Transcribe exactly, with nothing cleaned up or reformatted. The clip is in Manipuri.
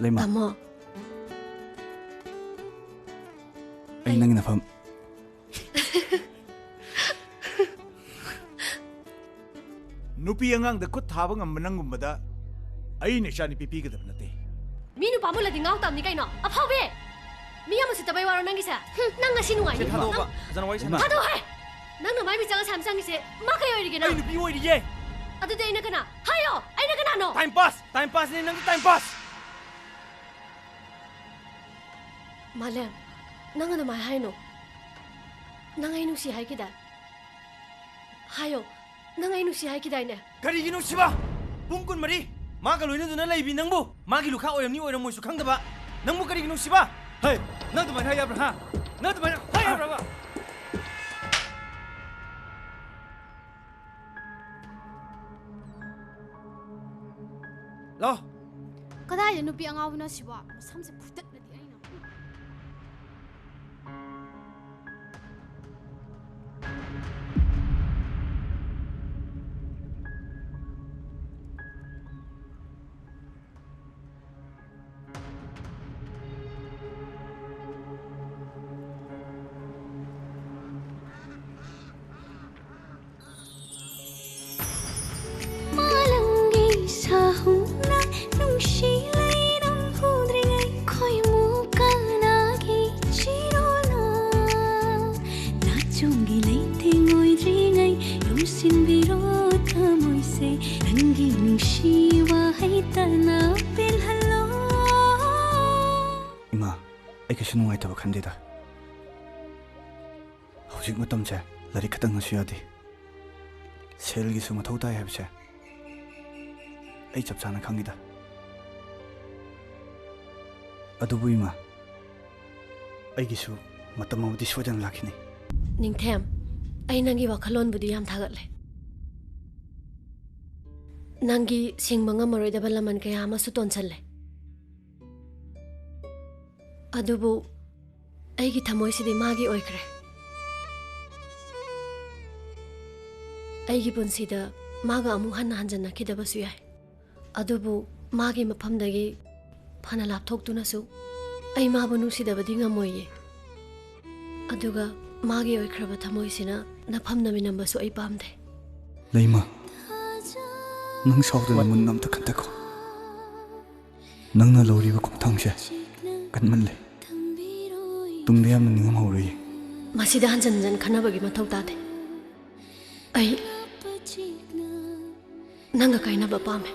ꯂꯩꯃ, ꯇꯥꯃꯣ, ꯑꯩ ꯅꯪꯒꯤ ꯅꯐꯝ꯫ ꯅꯨꯄꯤ ꯑꯉꯥꯡꯗ ꯈꯨꯠ ꯊꯥꯕ ꯉꯝꯕ ꯅꯪꯒꯨꯝꯕꯗ ꯑꯩꯅ ꯏꯆꯥꯅꯨꯄꯤ ꯄꯤꯒꯗꯕ ꯅꯠꯇꯦ꯫ ꯃꯤ ꯅꯨꯄꯥ ꯃꯨꯜꯂꯗꯤ ꯉꯥꯎ ꯇꯥꯕꯅꯤ ꯀꯩꯅꯣ, ꯑꯐꯥꯎꯕꯤ! ꯃꯤ ꯑꯃ ꯎꯁꯤꯠꯇꯕꯩ ꯋꯥꯔꯣ ꯅꯪꯒꯤꯁꯦ? ꯍꯨꯝ, ꯅꯪ ꯉꯁꯤ ꯅꯨꯡꯉꯥꯏꯅꯤ꯫ ꯁꯦ, ꯊꯥꯗꯣꯛꯑꯣꯕ, ꯅꯪ ꯐꯖꯅ ꯋꯥꯔꯤ ꯁꯥꯟꯅ꯫ ꯊꯥꯗꯣꯛꯑꯣꯍꯦ! ꯅꯪꯅ ꯃꯥꯏ ꯃꯤꯆꯪ ꯑꯁꯥꯝ ꯆꯪꯉꯤꯁꯦ ꯃꯥ ꯀꯩ ꯑꯣꯏꯔꯤꯒꯦ ꯅꯪ? ꯑꯩ ꯅꯨꯄꯤ ꯑꯣꯏꯔꯤꯌꯦ꯫ ꯑꯗꯨꯗꯤ ꯑꯩꯅ ꯀꯅꯥ? ꯍꯥꯏꯌꯣ! ꯑꯩꯅ ꯀꯅꯥꯅꯣ? Time pass! Time passꯅꯦ ꯅꯪꯒꯤ time pass! ꯃꯥꯂꯦꯝ, ꯅꯪ ꯑꯗꯨꯃꯥꯏ ꯍꯥꯏꯅꯣ꯫ ꯅꯪ ꯑꯩ ꯅꯨꯡꯁꯤ ꯍꯥꯏꯈꯤꯗꯥꯏ? ꯍꯥꯏꯌꯣ, ꯅꯪ ꯑꯩ ꯅꯨꯡꯁꯤ ꯍꯥꯏꯈꯤꯗꯥꯏꯅꯦ? ꯀꯔꯤꯒꯤ ꯅꯨꯡꯁꯤꯕ? ꯄꯨꯡ ꯀꯨꯟꯃꯔꯤ ꯃꯥꯒ ꯂꯣꯏꯅꯗꯨꯅ ꯂꯩꯕꯤ ꯅꯪꯕꯨ, ꯃꯥꯒꯤ ꯂꯨꯈꯥ ꯑꯣꯏꯔꯝꯅꯤ ꯑꯣꯏꯔꯝꯃꯣꯏꯁꯨ ꯈꯪꯗꯕ ꯅꯪꯕꯨ ꯀꯔꯤꯒꯤ ꯅꯨꯡꯁꯤꯕ? ꯍꯩ, ꯅꯪ ꯑꯗꯨꯃꯥꯏꯅ ꯍꯥꯏ ꯌꯥꯕ꯭ꯔꯥ, ꯍꯥ? ꯅꯪ ꯑꯗꯨꯃꯥꯏꯅ ꯍꯥꯏ ꯌꯥꯕ꯭ꯔꯕ? ꯂꯥꯎ꯫ ꯀꯗꯥꯏꯗ ꯅꯨꯄꯤ ꯑꯉꯥꯎꯕꯤꯅꯣ ꯁꯤꯕꯣ? ꯃꯁꯝꯁꯦ ꯐꯨꯇꯠꯂꯗꯤ ꯑꯩꯅ꯫ ꯃꯥꯂꯪꯒꯤ ꯁꯥꯍꯨꯝꯅ ꯅꯨꯡꯁꯤ ꯂꯩꯔꯝ ꯍꯨꯗ꯭ꯔꯤꯉꯩ ꯈꯣꯏꯃꯨ ꯀꯅꯥꯒꯤ ꯆꯤꯔꯣꯜꯅꯣ? ꯅꯥꯆꯣꯡꯒꯤ ꯂꯩꯇꯦꯡ ꯑꯣꯏꯗ꯭ꯔꯤꯉꯩ ꯌꯣꯝꯁꯤꯟꯕꯤꯔꯣ ꯊꯃꯣꯏꯁꯦ, ꯅꯪꯒꯤ ꯅꯨꯡꯁꯤ ꯋꯥꯍꯩꯇꯅ ꯄꯦꯜꯍꯜꯂꯣ꯫ ꯏꯃꯥ, ꯑꯩ ꯀꯩꯁꯨ ꯅꯨꯡꯉꯥꯏꯇꯕ ꯈꯟꯗꯦꯗ꯫ ꯍꯧꯖꯤꯛ ꯃꯇꯝꯁꯦ ꯂꯥꯏꯔꯤꯛ ꯈꯛꯇꯪꯅꯁꯨ ꯌꯥꯗꯦ꯫ ꯁꯦꯜꯒꯤꯁꯨ ꯃꯊꯧ ꯇꯥꯏ ꯍꯥꯏꯕꯁꯦ ꯑꯩ ꯆꯞ ꯆꯥꯅ ꯈꯪꯉꯤꯗ꯫ ꯑꯗꯨꯕꯨ ꯏꯃꯥ, ꯑꯩꯒꯤꯁꯨ ꯃꯇꯝ ꯑꯃꯗꯤ ꯁꯣꯏꯗꯅ ꯂꯥꯛꯈꯤꯅꯤ꯫ ꯅꯤꯡꯊꯦꯝ, ꯑꯩ ꯅꯪꯒꯤ ꯋꯥꯈꯜꯂꯣꯟꯕꯨꯗꯤ ꯌꯥꯝ ꯊꯥꯒꯠꯂꯦ꯫ ꯅꯪꯒꯤ ꯁꯤꯡꯕ ꯉꯝꯃꯔꯣꯏꯗꯕ ꯂꯃꯟ ꯀꯌꯥ ꯑꯃꯁꯨ ꯇꯣꯟꯁꯜꯂꯦ꯫ ꯑꯗꯨꯕꯨ ꯑꯩꯒꯤ ꯊꯃꯣꯏꯁꯤꯗꯤ ꯃꯥꯒꯤ ꯑꯣꯏꯈ꯭ꯔꯦ꯫ ꯑꯩꯒꯤ ꯄꯨꯟꯁꯤꯗ ꯃꯥꯒ ꯑꯃꯨꯛ ꯍꯟꯅ ꯍꯟꯖꯟꯅꯈꯤꯗꯕꯁꯨ ꯌꯥꯏ, ꯑꯗꯨꯕꯨ ꯃꯥꯒꯤ ꯃꯐꯝꯗꯒꯤ ꯐꯅ ꯂꯥꯞꯊꯣꯛꯇꯨꯅꯁꯨ ꯑꯩ ꯃꯥꯕꯨ ꯅꯨꯡꯁꯤꯗꯕꯗꯤ ꯉꯝꯃꯣꯏꯌꯦ꯫ ꯑꯗꯨꯒ ꯃꯥꯒꯤ ꯑꯣꯏꯈ꯭ꯔꯕ ꯊꯃꯣꯏꯁꯤꯅ ꯅꯐꯝ ꯅꯃꯤꯟꯅꯕꯁꯨ ꯑꯩ ꯄꯥꯝꯗꯦ꯫ ꯂꯩꯃ, ꯅꯪ ꯁꯥꯎꯗꯅ ꯃꯨꯟꯅ ꯑꯝꯇ ꯈꯟꯊꯀꯣ꯫ ꯅꯪꯅ ꯂꯧꯔꯤꯕ ꯈꯣꯡꯊꯥꯡꯁꯦ ꯀꯟꯃꯜꯂꯦ꯫ ꯇꯨꯡꯗ ꯌꯥꯝꯅ ꯅꯤꯡꯉꯝꯍꯧꯔꯣꯏꯌꯦ꯫ ꯃꯁꯤꯗ ꯍꯟꯖꯟ ꯍꯟꯖꯟ ꯈꯟꯅꯕꯒꯤ ꯃꯊꯧ ꯇꯥꯗꯦ꯫ ꯑꯩ ꯅꯪꯒ ꯀꯥꯏꯅꯕ ꯄꯥꯝꯃꯦ꯫